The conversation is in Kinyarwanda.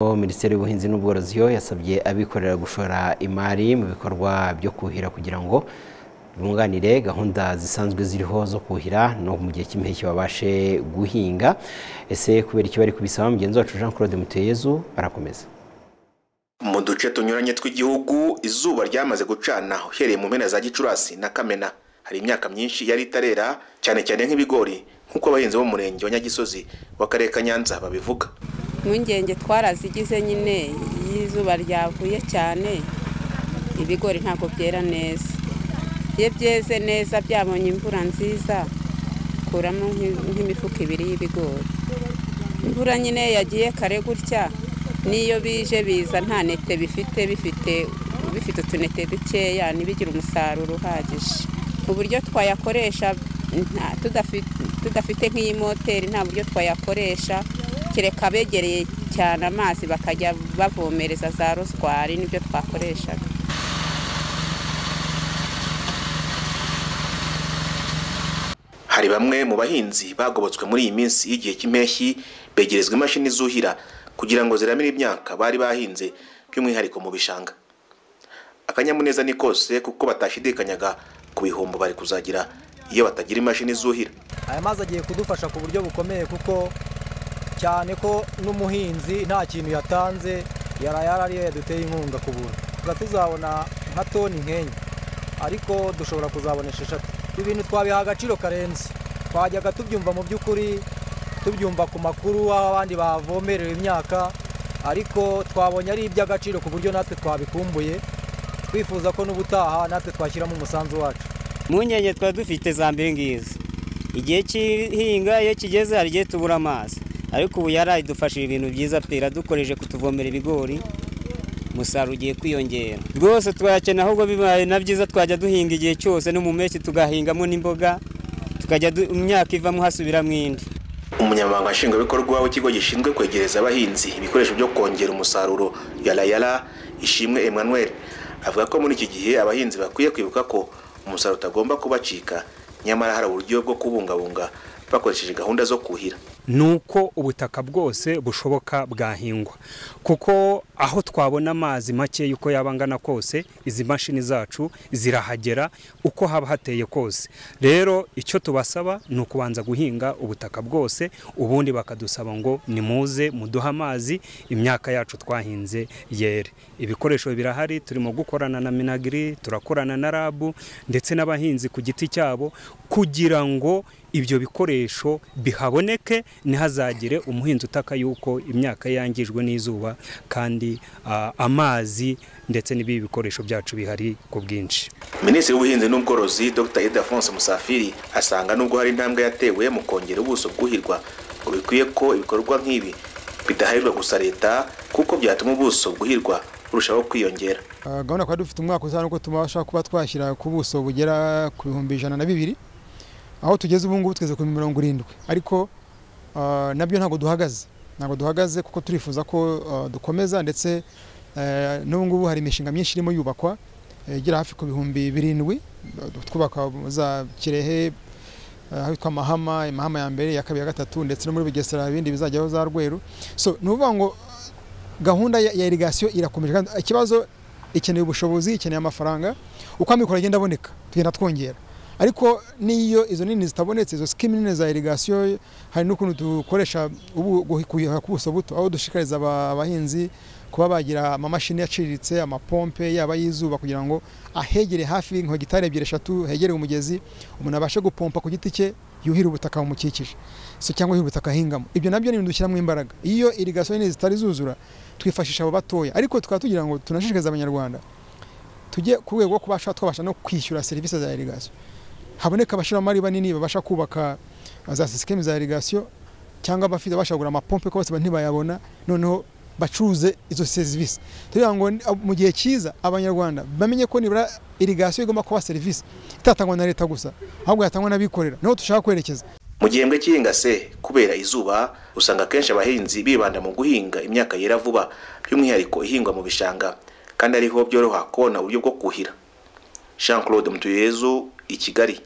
Minisiteri y'Ubuhinzi n'Ubworozi yo yasabye abikorera gushora imari mu bikorwa byo kuhira kugira ngo bunganire gahunda zisanzwe ziriho zo kuhira, no mu gihe cy'impeshyi babashe guhinga. Ese kubera iki bari kubisaba? Mugenzi wacu Jean Claude Mutuyezu arakomeza. Mu duce tunyuranye tw'igihugu izuba ryamaze gucana uhereye mu mpera za Gicurasi na Kamena. Hari imyaka myinshi yari itarera, cyane cyane nk'ibigori, nk'uko abahinzi bo mu murenge wa Nyagisozi w'akarere ka Nyanza babivuga. Impungenge twarazigize nyine, y'izuba ryavuye cyane ibigori ntabwo byera neza. Iyo byeze neza byabonye imvura nziza, kuramo nk'imifuka ibiri y'ibigori. Imvura nyine yagiye kare gutya, n'iyo bije biza nta nete bifite, bifite utunete dukeya, ntibigira umusaruro uhagije. Uburyo twayakoresha tudafite nk'iyi moteri, nta buryo twayakoresha, kereka abegereye cyane amazi bakajya bavomereza za rozwari, nibyo twakoreshaga. Hari bamwe mu bahinzi bagobotswe muri iyi minsi y'igihe cy'impeshyi begerezwa imashini zuhira kugira ngo ziramire imyaka bari bahinze, by'umwihariko mu bishanga. Akanyamuneza ni kose kuko batashidikanyaga ku bihombo bari kuzagira iyo batagira imashini zuhira. Aya mazi agiye kudufasha ku buryo bukomeye, kuko cyane ko n'umuhinzi nta kintu yatanze, yaraye ariyo yaduteye inkunga ku buntu. Tuzabona nka toni nk'enye, ariko dushobora kuzabona 6. Ibintu twabiha agaciro karenze, twajyaga tubyumva mu by'ukuri, tubyumva ku makuru aho abandi bavomerewe imyaka, ariko twabonye ari iby'agaciro ku buryo natwe twabikumbuye, twifuza ko n'ubutaha natwe twashyiramo umusanzu wacu. Impungenge twari dufite za mbere ngizi, igihe cy'ihinga iyo kigeze hari igihe tubura amazi, ariko ubu yarayidufashije ibintu byiza pe, iradukoreje kutuvomera ibigori, umusaruro ugiye kwiyongera rwose. Twayakena ahubwo bibaye na byiza twajya duhinga igihe cyose, no mu mpeshyi tugahingamo n'imboga, tukajya imyaka ivamo hasubiramo indi. Umunyamabanga nshingwabikorwa w'ikigo gishinzwe kwegereza abahinzi ibikoresho byo kongera umusaruro Yara Ishimwe Emmanuel avuga ko muri iki gihe abahinzi bakwiye kwibuka ko umusaruro utagomba kubacika, nyamara hari uburyo bwo kubungabunga bakoresheje gahunda zo kuhira. Nuko ubutaka bwose bushoboka bwahingwa, kuko aho twabona amazi make yuko yabangana kose izi mashini zacu zirahagera uko haba hateye kose. Rero icyo tubasaba ni ukubanza guhinga ubutaka bwose, ubundi bakadusaba ngo nimuze muduha amazi imyaka yacu twahinze yere. Ibikoresho birahari, turimo gukorana na Minagri, turakorana na RAB ndetse n'abahinzi ku giti cyabo kugira ngo ibyo bikoresho bihaboneke, ntihazagire umuhinzi utaka yuko imyaka yangijwe n'izuba, kandi amazi ndetse n'ibi bikoresho byacu bihari ku bwinshi. Minisitiri w'Ubuhinzi n'Ubworozi Dr Ildefonse Musafiri asanga nubwo hari intambwe yatewe mu kongera ubuso bwuhirwa, ngo bikwiye ko ibikorwa nk'ibi bidaharirwa gusa leta, kuko byatuma ubuso bwuhirwa burushaho kwiyongera. Gahunda kwa dufite umwaka uza nuko tubasha kuba twashyira ku buso bugera ku 102,000, aho tugeze ubu ngubu tugeze ku 70, ariko nabyo ntabwo duhagaze kuko turifuza ko dukomeza, ndetse n'ubu ngubu hari imishinga myinshi irimo yubakwa igera hafi ku 7,000, twubaka za Kirehe ahitwa Mahama, Mahama ya mbere, ya kabiri, ya gatatu, ndetse no muri Bugesera ibindi bizajyaho za Rweru. So ni ukuvuga ngo gahunda ya irrigation irakomeje, kandi ikibazo ikeneye ubushobozi, ikeneye amafaranga. Uko amikoro agenda aboneka tugenda twongera, ariko niyo izo nini zitabonetse, izo scheme nini za irrigation, hari n'ukuntu dukoresha ubu ku buso buto, aho dushikariza abahinzi kuba bagira amamashini yaciriritse, amapompe yaba y'izuba, kugira ngo ahegere hafi nka hegitari 2 3 hegere umugezi, umuntu abashe gupompa ku giti cye yuhira ubutaka bumukikije, so cyangwa yuhira ubutaka ahingamo. Ibyo nabyo ni ibintu dushyiramo imbaraga. Iyo irrigation nini zitari zuzura twifashisha abo batoya, ariko tukaba tugira ngo tunashishikarize Abanyarwanda tujye ku rwego rwo kubasha twabasha no kwishyura serivisi za irrigation, haboneka abashoramari banini babasha kubaka za system za irrigation, cyangwa abafite babasha kugura amapompe ko bose ntibayabona, noneho bacuruze izo serivisi. Tugira ngo mu gihe cyiza Abanyarwanda bamenye ko nibura irrigation igomba kuba serivisi itatangwa na leta gusa, ahubwo yatangwa n'abikorera, niho dushaka kwerekeza. Mu gihembwe cy'ihinga se kubera izuba usanga kenshi abahinzi bibanda mu guhinga imyaka yera vuba, by'umwihariko ihingwa mu bishanga, kandi ariho byoroha kubona uburyo bwo kuhira. Jean Claude Mutuyezu i Kigali.